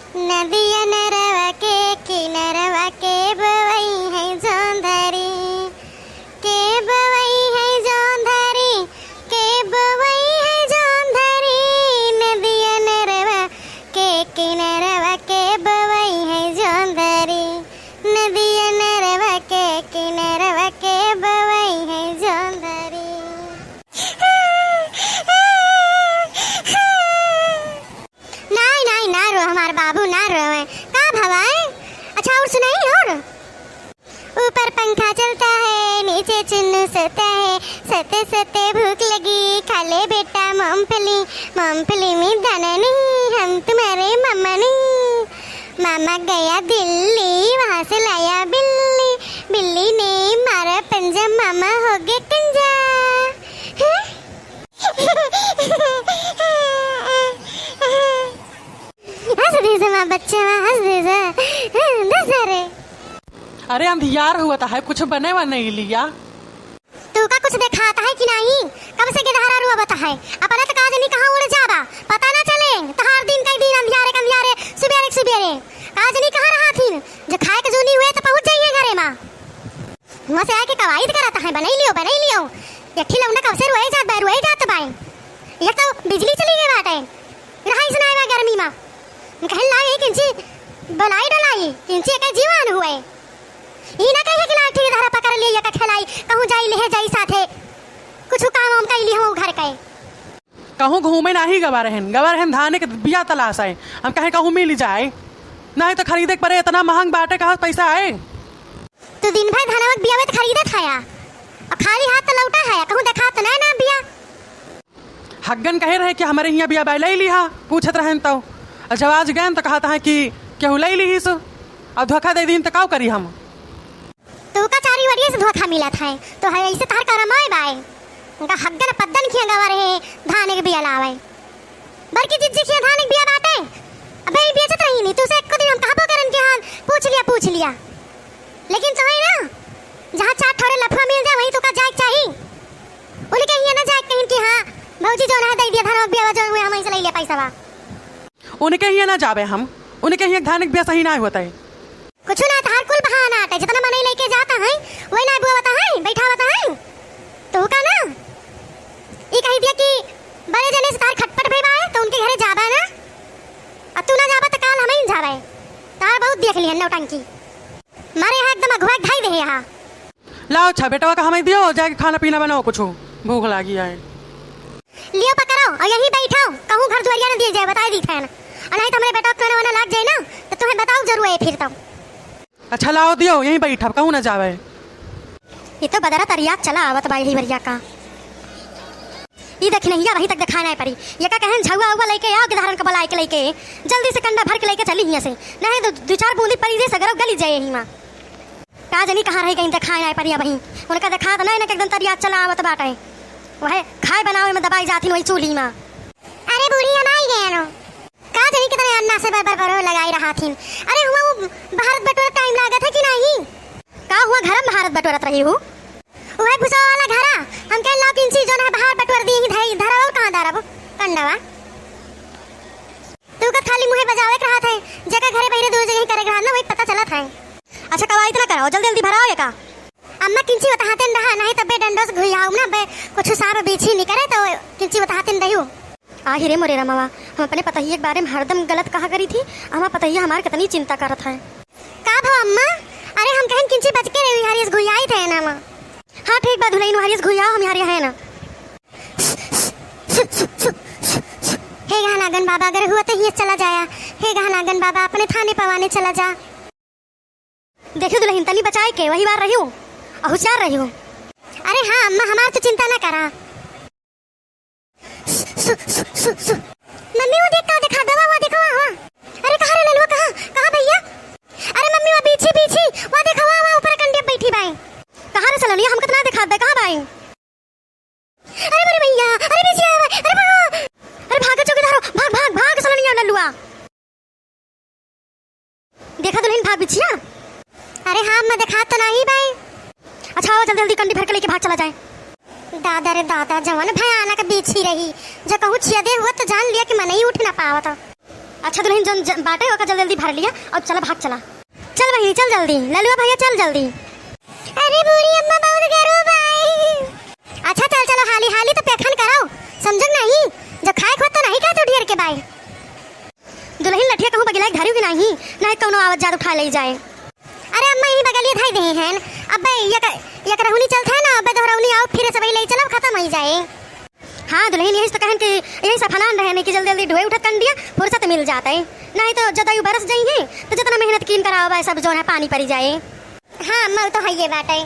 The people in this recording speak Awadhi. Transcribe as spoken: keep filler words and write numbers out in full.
नदिया नरवा के किनरवा के बोवई है जोंधरी, के बोवई है जोंधरी, के बोवई है जोंधरी। नदिया नरवा के किनरवा के बोवई है जोंधरी, नदिया नरवा के किनरवा के बोवई है जोंधरी। नाई, नाई, ना रो हमार बाबू, ना रोवे। का भवा है? अच्छा, और सुनाई और? ऊपर पंखा चलता है, नीचे चुन्नू सोता है, सोते सोते भूख लगी, खा ले बेटा मूंगफली, मूंगफली में दाना नहीं, हम तुम्हारे मामा नहीं। मामा गया दिल्ली, वहाँ से लाया बिल्ली, बिल्ली ने मारा पंजा, मामा हो गया कंजा। हैं? हंस दे से माँ, बच्चे माँ, हंस दे से। हंस दे रे। अरे अंधियार हुआ तो है, कुछ बने वा नहीं लिया। तू का कुछ देखात है कि नहीं? कब से गिदहरा रुआ बता है? अपना तो का जनी कहाँ उड़ जाबा, पता ना चले। तहार दिन कई दिन अंधियारे के अंधियारे, सुबेरे के सुबेरे। का जनी कहाँ रहा थी? जो खाए के जूनी हुए तो पहुँच जाइए घरे माँ। हुआँ से आके कवायद करत हैं, "बनई लियो, बनई लियो।" एक ठे लौंडा कब से रोए जात बा, रोए जात बा। एक तो बिजली चली गई बाटे, रहाइस ना आवा गर्मी मा। हम कहन लाए, "किंची बलाई डलाई, किंची एके जीवान हुए।" ई ना कहे कि लाठी धरा पकड़ लिए, एके खेलाई, कहूँ जाई, लेहे जाई साथे। कुछ काम हम कई ली हम घर के। कहूँ घूमे नाही गवा रहन, गवा रहन धाने के बिया तलाश आए। हम कहे कहूँ मिल जाए, नाही तो खरीदे के परे, इतना महंग बाटे, कहाँ पैसा आए? तू दिन भर धनवा के बियावे त खरीदत हया, और खाली हाथ त लौटा हया, कहूँ देखात त ना ना बिया। हग्गन कहे रहे कि हमरे हियाँ बिया बाय लई लिहा, पूछत रहन तो, और जब आज गए तो कहत हैं कि केहू लई लिहिस, और धोखा दे दीन तो काउ करी हम? तू का चारी वरिये से धोखा मिलत है, तो है ऐसे तहर करम आए बाय। उनका हग्गन पद्दन खिया गवा रहे, धान के बिया लावे। बड़की जिज्जी खिया धान के बिया बाटे। अबे ई बेचत रही नी, तू से एको दिन हम कहबो करन कि हाँ, पूछ लिया, पूछ लिया। लेकिन तो है ना, जहाँ चार ठोरे लफड़ा मिल जाए, वहीं तो का जाए के चाही। उनके हिया ना जाए कहीं कि हाँ, भौजी जो ना दे दिया धान के बिया, जो हुए हम ऐसे ले लिया पैसा बा। उनके हिया ना जावे हम, उनके हिया धान के बिया सही ना होता है। कुछ ना, तहार कुल बहाना आटे, जितना मनई लेके जाता है, वही ना बुआवता है, बैठावता है। तू का ना, ई कही दिया कि बड़े जने से तार खटपट भई बा, तो उनके घरे जाबा ना, और तू ना जाबा तो काल हम ही जाबे। तार बहुत देख लिहन नौटंकी, मारे यहाँ एकदम अगुआ धाई दे यहाँ। लाओ अच्छा, बेटवा का हमें दियो, जाके खाना पीना बनाओ कुछ, भूख लागी है। लियो पकड़ो और यहीं बैठो, कहूँ घर दुआरिया न दिए जाए, बताए दी थैन। और नहीं तो हमरे बेटवा के खाना वाना लाग जाए ना, तो तुम्हें बताओ जरूर है फिर तो। अच्छा लाओ दियो, यहीं बैठब, कहूँ ना जावे। ये तो बदरा तरिया चला आवत बा यही बरिया का। ई देखी नहीं, वहीं तक दिखाए ना पड़ी। ये का कहन झउआ उआ लेके आओ, गिधारन के बुलाए के लेके, जल्दी से कंडा भर के लेके चली हियाँ से, नहीं तो दो चार बूंदी पड़ी जे सगरो गली जाए यहीं माँ। का जनी कहाँ रही गई, देखाए ना पड़ी अबहीं। उनका देखात नहीं ना कि एकदम तरिया चला आवत बाटे। वह खाए बनावे में दबाई जाती वही चूल्ही माँ। अरे बूढ़ी हम आई गए नो। का जनी कितने अन्ना से बरबर बरो लगाई रहा थी। अरे हुआ वो भारत बटोरा टाइम लागत है कि नहीं? का हुआ घर में भारत बटोरत रही हूँ? वह भुसा वाला घरा, हम कह लाओ किंची जोन है बाहर बटोर दी ही धई धरा और कहाँ धरब कंडवा? तू का खाली मुँहे बजावे के रहत है, जेकर घरे बहिरे दो जगह करे के रहत ना, वही पता चलत है। अच्छा, कवाइत ना कराओ, जल्दी जल्दी भराओ एका। अम्मा किंची बताहते न रहा, नहीं तबे डंडोस घुयाऊ ना बे, कुछ सांप बीछी निकरे तो किंची बताहते न रहियो। आहि रे मोरे रमवा, हम अपने पतहिया के बारे में हरदम गलत कहा करी थी, हमार पतहिया हमार कितनी चिंता करत है। का भवा अम्मा? अरे हम कहन किंची बच के रही, हरियस घुयाई थे ना माँ। हाँ ठीक बा दुल्हन, हरियस घुयाओ, हम हरिया है ना। हे गहनागन बाबा, अगर हुआ तो हियाँ चला जाया। हे गहनागन बाबा, अपने थाने पवाने चला जा। देखियो दुल्हन, तनी बचाए के वही बार रहियो, और हुशियार रहियो। अरे हाँ अम्मा, हमार तो चिंता ना करा। मम्मी, वो देख, का देखा दवा, वो देखो, वहाँ। अरे कहाँ रे ललुआ, कहाँ, कहाँ भैया? अरे मम्मी, वो पीछे, पीछे, वो देखो, वहाँ, वहाँ ऊपर कंडे बैठी बाई। कहाँ रे सलोनिया, हमको तो ना दिखात बा, कहाँ बाई? अरे मोरे भैया, अरे बिछिया, अरे भागो, अरे भागो चौकीदारो, भाग, भाग, भाग सलोनिया लल्लुआ। देखा दुल्हन भाग बिछिया। अरे हाँ, मैं देखा तो नहीं बाई। अच्छा आओ जल्दी जल्दी कंडी भर के लेके भाग चला जाए। दादा रे दादा, जवन भयानक बिछी रही, जो कहूँ छियदे हुआ तो जान लिया कि मनई उठ ना पावत। अच्छा दुलहिन, जौन ज-, बाटे ओका जल्दी जल्दी भर लिया और चला, भाग चला। चल बहिनी, चल जल्दी, ललुआ भैया चल जल्दी। अरे बूढ़ी अम्मा, बहुत गरम बाए। अच्छा चल, चलो हाली हाली तो पेखन कराओ, समझक नहीं, जो खाए खोत तो नहीं खाए तू ढेर के बाए। दुलहिन लठिया कहूँ बगिलाई धरियो कि नहीं, नहीं कौनो आवत जात उठा ले जाए। अरे अम्मा यही बगलिए धई दे हैं, अब्बे एक, एक रहुनी चलत है ना, अब्बे दोहरौनी आओ फिर सब ले चलो खत्म हो जाए। हाँ दुलहिन, यही तो कहन कि यही सब हनान रहे नहीं कि जल्दी जल्दी ढोए उठत कंडिया, फुर्सत मिल जात है, नहीं तो जदयू बरस जाई है तो जितना मेहनत कीन कराओ बा सब जौन है पानी पड़ी जाए। हाँ अम्मा, वो तो है ये बात है।